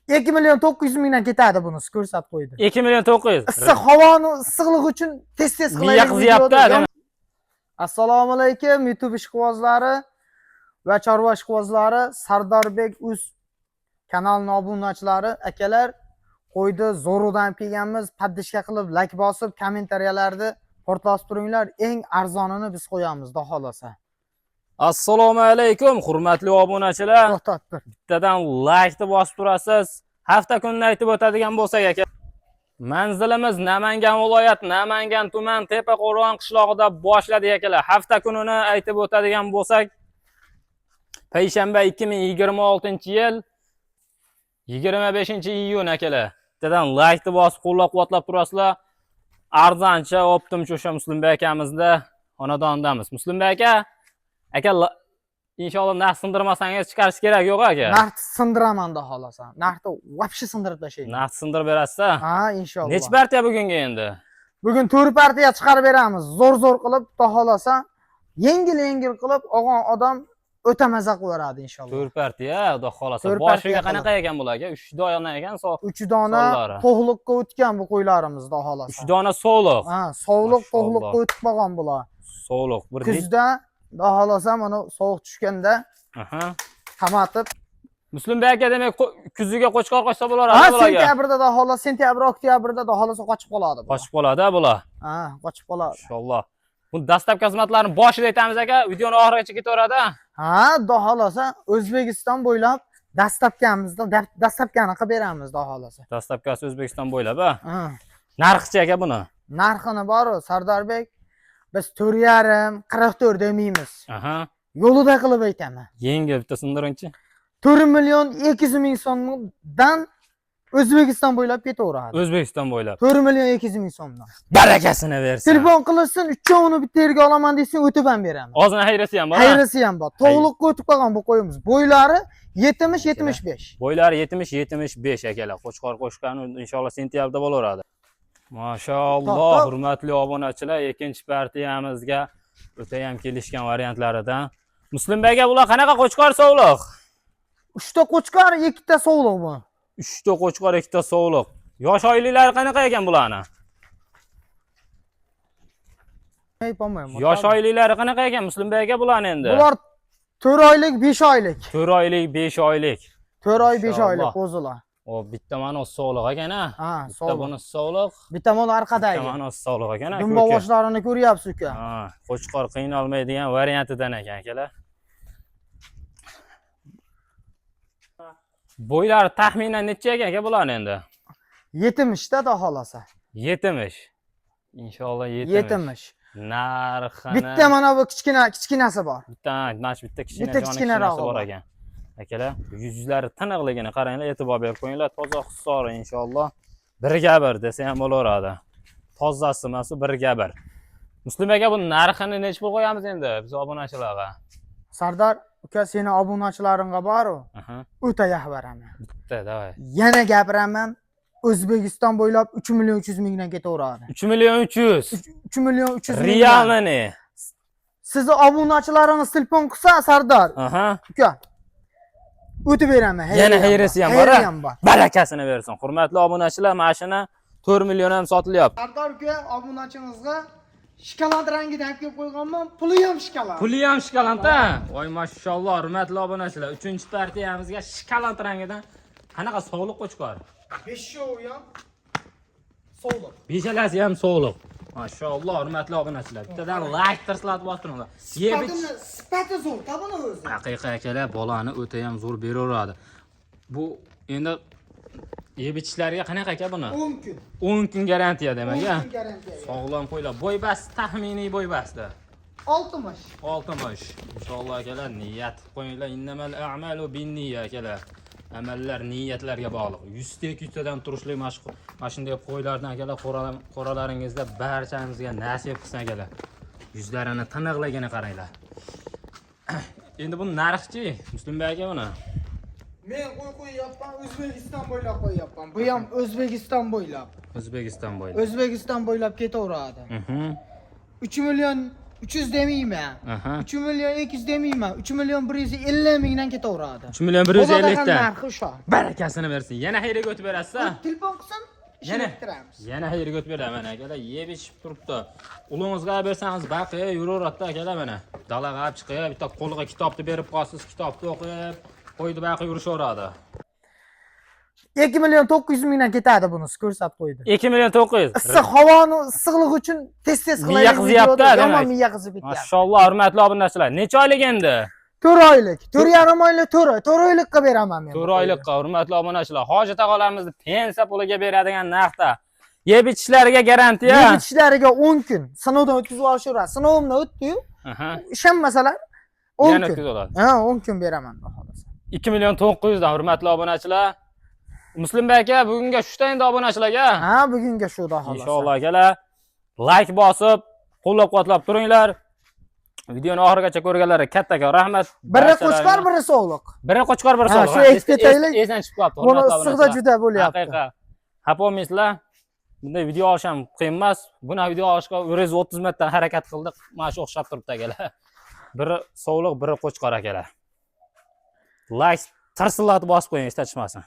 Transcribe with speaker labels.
Speaker 1: 2 million 900 mingdan ketadi bunisi, ko'rsatib qo'ydi.
Speaker 2: 2 million 900.
Speaker 1: Issiq havoni issiqligi uchun tez-tez
Speaker 2: Miya
Speaker 1: qilaylik
Speaker 2: qizyapti,
Speaker 1: videoda.
Speaker 2: demak.
Speaker 1: Assalomu alaykum YouTube ishqibozlari va chorva ishqibozlari, Sardorbek uz kanalining obunachilari, akalar, qo'ydi zo'rudan kelganmiz. Подписка qilib, like bosib, kommentariyalarni portlatib turinglar. Eng arzonini biz qo'yamiz, xudo xolasa.
Speaker 2: Assalomu alaykum, hurmatli obunachilar.
Speaker 1: To'xtat bir.
Speaker 2: Bittadan like bosib turasiz. Hafta kunini aytib o'tadigan bo'lsak aka. Manzilimiz Namangan viloyat, Namangan tuman, Tepaqo'rg'on qishlog'ida boshladik akalar. Hafta kunini aytib o'tadigan bo'lsak, payshanba 2026-yil 25-iyun akalar. Bittadan like bosib qo'llab-quvvatlab turasizlar. Arzoncha optim o'sha Muslimbek akamizda xonadonidamiz. Muslimbek aka, aka inshaalloh narx sindirmasangiz chiqarish kerak yo'q aka.
Speaker 1: Narxni sindiraman, xudo xolasa. Narxni вообще sindirib tashlayman.
Speaker 2: Narx sindirib berasiz.
Speaker 1: Ha, inshaalloh.
Speaker 2: Nechi partiya bugungi endi?
Speaker 1: Bugun 4 partiya chiqarib beramiz. Zo'r-zo'r qilib, xudo xolasa, yengil-yengil qilib olgan odam o'ta maza qilib yuboradi inshaalloh.
Speaker 2: 4 partiya, xudo xolasa.
Speaker 1: 4
Speaker 2: Boshiga
Speaker 1: partiya.
Speaker 2: Qanaqa ekan bular aka? 3 dona ekan,
Speaker 1: 3 dona
Speaker 2: sonlari.
Speaker 1: To'g'liqqa o'tgan bu qo'ylarimiz, xudo xolasa.
Speaker 2: 3 dona sovliq.
Speaker 1: Ha, sovliq
Speaker 2: Mashalloh.
Speaker 1: To'g'liqqa o'tib qolgan bular.
Speaker 2: Sovliq. Bir
Speaker 1: Kuzda, xudo xolasa, mana sovuq tushganda qamatib.
Speaker 2: Muslimbek aka, demak, kuziga qo'chqor qo'shsa bo'lar
Speaker 1: Ha,
Speaker 2: bularga.
Speaker 1: Sentyabrda, xudo xolasa, sentyabr, oktyabrda, xudo xolasa, qochib qoladi bular.
Speaker 2: Qochib qoladi bular.
Speaker 1: Ha, qochib qoladi.
Speaker 2: Inshaalloh. Bu dastlabki xizmatlarni boshida aytamiz aka, videoni oxirigacha ketaveradi.
Speaker 1: Ha, xudo xolasa, O'zbekiston bo'ylab доставка mizda доставка ni qilib beramiz, xudo xolasa.
Speaker 2: Доставка si O'zbekiston bo'ylab, ha.
Speaker 1: Ha.
Speaker 2: Narxichi aka buni?
Speaker 1: Narxini boru, Sardorbek, biz 4,5, 44 demaymiz. Yo'lida qilib aytaman.
Speaker 2: Yengil bitta sindiringchi.
Speaker 1: 4 million 200 ming so'mdan O'zbekiston bo'ylab ketaveradi.
Speaker 2: O'zbekiston bo'ylab.
Speaker 1: 4 million 200 ming so'mdan.
Speaker 2: Barakasini bersin.
Speaker 1: Telefon qilishsin, uchovini bitta yerga olaman desin, o'tib ham beraman.
Speaker 2: Ozgina hayrasi ham bor. Ha?
Speaker 1: Hayrisi ham bor. To'g'liqqa o'tib qolgan bu qo'yimiz. Bo'ylari 70 75.
Speaker 2: Bo'ylari 70 75 akalar. Qo'chqor qo'shgan inshaalloh sentyabrda bo'laveradi. Mashalloh,
Speaker 1: To'xtab.
Speaker 2: Hurmatli obunachilar, ikkinchi partiyamizga o'ta ham kelishgan variantlaridan. Muslimbek aka, bular qanaqa qo'chqor sovliq?
Speaker 1: 3 ta qo'chqor, 2 ta sovliq bu.
Speaker 2: 3 ta qo'chqor, 2 ta sovliq. Yosh oyliklari qanaqa ekan bularni?
Speaker 1: Aytolmayman.
Speaker 2: Yosh oyliklari qanaqa ekan Muslimbek aka bularni endi?
Speaker 1: Bular 4 oylik, 5 oylik.
Speaker 2: 4 oylik, 5 oylik.
Speaker 1: 4 oy, 5
Speaker 2: Mashalloh.
Speaker 1: Oylik qo'zilar.
Speaker 2: O bitta mana sovliq ekan ha.
Speaker 1: Ha,
Speaker 2: Bitta
Speaker 1: sovliq.
Speaker 2: buni sovliq,
Speaker 1: Bitta mana
Speaker 2: bitta
Speaker 1: orqadagi.
Speaker 2: mana sovliq ekan ha.
Speaker 1: Dumba
Speaker 2: Ko'ka.
Speaker 1: boshlarini ko'ryapsiz, uka.
Speaker 2: Ha, qo'chqor qiynalmaydigan variantidan ekan akalar. Bo'ylari taxminan necha ekan aka bularni endi?
Speaker 1: 70 ta, xudo xolasa.
Speaker 2: 70. Inshaalloh 70.
Speaker 1: 70.
Speaker 2: Narxini
Speaker 1: Bitta mana bu kichkina kichkinasi bor.
Speaker 2: Bitta mana shu bitta kichkina
Speaker 1: Bitta
Speaker 2: joni
Speaker 1: kichkinarog'i
Speaker 2: kichkinasi bor
Speaker 1: bor.
Speaker 2: Ekan. Akalar, yuzlari tiniqligini qaranglar, e'tibor berib qo'yinglar. Toza hisori inshaalloh. Birga bir desa ham bo'laveradi. Tozasi emas, u birga bir. Muslim aka, bu narxini necha pul qo'yamiz endi biz obunachilarga?
Speaker 1: Sardor uka, seni obunachilaringga bor-u, o'ta gapiraman.
Speaker 2: Bitta, давай.
Speaker 1: Yana gapiraman. O'zbekiston bo'ylab 3 million 300 mingdan ketaveradi.
Speaker 2: 3 million 300.
Speaker 1: 3 million 300 mingdan.
Speaker 2: Realini.
Speaker 1: Sizni obunachilaringiz telefon qilsa, Sardor uka, o'tib beraman.
Speaker 2: Yana hayrisi ham bor,
Speaker 1: Xayri
Speaker 2: ha?
Speaker 1: ham bor.
Speaker 2: Barakasini bersin. Hurmatli obunachilar, mashina 4 million ham sotilyapti.
Speaker 1: Sardor uka, obunachimizga shokolad rangida olib kelib qo'yganman. Puli ham shokolad.
Speaker 2: Puli ham shokolad ha. Voy mashalloh, hurmatli obunachilar, 3-partiyamizga shokolad rangidan qanaqa sovliq qo'chqor?
Speaker 1: Beshovi ham sovliq.
Speaker 2: Beshalasi ham sovliq. Mashalloh, hurmatli obunachilar. Bittadan like tirslatib bostiringlar. Yeb
Speaker 1: Sifatini, sifati zo'r, ta buni o'zi.
Speaker 2: Haqiqiy akalar, bolani o'ta ham zo'r beraveradi. Bu endi yeb ichishlariga qanaqa aka buni?
Speaker 1: 10 kun.
Speaker 2: 10 kun garantiya demak,
Speaker 1: 10
Speaker 2: ha?
Speaker 1: Kun garantiya.
Speaker 2: Sog'lom qo'ylar. Bo'ybasi taxminiy bo'ybasida.
Speaker 1: 60.
Speaker 2: 60. Inshaalloh akalar, niyat qilib qo'yinglar. Innamal a'malu binniyya akalar. Amallar niyatlarga bog'liq. 100 ta 200 tadan turishli mana shunday qo'ylardan akalar qo'ralaringizda barchamizga nasib qilsin akalar. Yuzlarini tiniqligini qaranglar. Endi bu narxchi, Muslimbek aka buni?
Speaker 1: Men qo'y qo'yyapman, O'zbekiston bo'ylab qo'yyapman. Bu ham O'zbekiston bo'ylab.
Speaker 2: O'zbekiston bo'ylab.
Speaker 1: O'zbekiston bo'ylab ketaveradi. 3 million 300 demayman.
Speaker 2: Aha.
Speaker 1: 3 million 200 demayman. 3 million 150 mingdan ketaveradi.
Speaker 2: 3 million 150 dan.
Speaker 1: Narxi o'sha.
Speaker 2: Barakasini bersin. Yana xayriga o'tib berasiz.
Speaker 1: Telefon qilsam ishini
Speaker 2: Yana
Speaker 1: bitiramiz.
Speaker 2: Yana xayriga o'tib beradi mana akalar, yeb ichib turibdi. Ulug'ingizga bersangiz baqi yuraveradida akalar mana. Dalaga olib chiqib, bitta qo'liga kitobni berib qolsiz, kitobni o'qib, qo'ydi baqi yurishaveradi.
Speaker 1: 2 million 900 mingdan ketadi bunisi, ko'rsatib qo'ydi.
Speaker 2: 2 million 900.
Speaker 1: Issiq havoni issiqligi uchun tez-tez
Speaker 2: Miya
Speaker 1: qilaylik
Speaker 2: qiziyapti,
Speaker 1: videoda, yomon
Speaker 2: demak.
Speaker 1: Miya qizib ketyapti.
Speaker 2: Mashalloh, hurmatli obunachilar. Necha oylik endi?
Speaker 1: 4 oylik, 4,5 oylik, 4 oy, 4 oylikqa beraman men.
Speaker 2: 4 oylikqa, hurmatli obunachilar. Hoji tog'alarimizni pensiya puliga beradigan narxda. Yeb ichishlariga garantiya.
Speaker 1: Yeb ichishlariga 10 kun sinovdan o'tkazib olishaveradi. Sinovimdan o'tdi-yu,
Speaker 2: Aha.
Speaker 1: ishonmasalar 10
Speaker 2: Yana
Speaker 1: kun.
Speaker 2: o'tkazib oladi.
Speaker 1: Ha, 10 kun beraman xudo xohlasa.
Speaker 2: 2 million 900 dan, hurmatli obunachilar. Muslimbek aka, bugunga shuta endi obunachilarga.
Speaker 1: Ha, bugunga shu xudo xohlasa.
Speaker 2: Inshaalloh akalar, like bosib, qo'llab-quvvatlab turinglar. Videoni oxirigacha ko'rganlarga kattakon rahmat.
Speaker 1: Biri qo'chqor, biri sovliq.
Speaker 2: Biri qo'chqor, biri
Speaker 1: Ha,
Speaker 2: sovliq.
Speaker 1: shu aytib ketaylik.
Speaker 2: Esdan chiqib qolibdi.
Speaker 1: Buni
Speaker 2: Hurmatli
Speaker 1: issiqda
Speaker 2: obunachilar.
Speaker 1: juda bo'lyapti.
Speaker 2: Haqiqat. Xafa bo'lmaysizlar. Bunday video olish ham qiyin emas. Buni video olishga 130 marta harakat qildik. Mana shu o'xshab turibdi akalar. Biri sovliq, biri qo'chqor akalar. Like tarsillatib bosib qo'ying, esdan chiqmasin.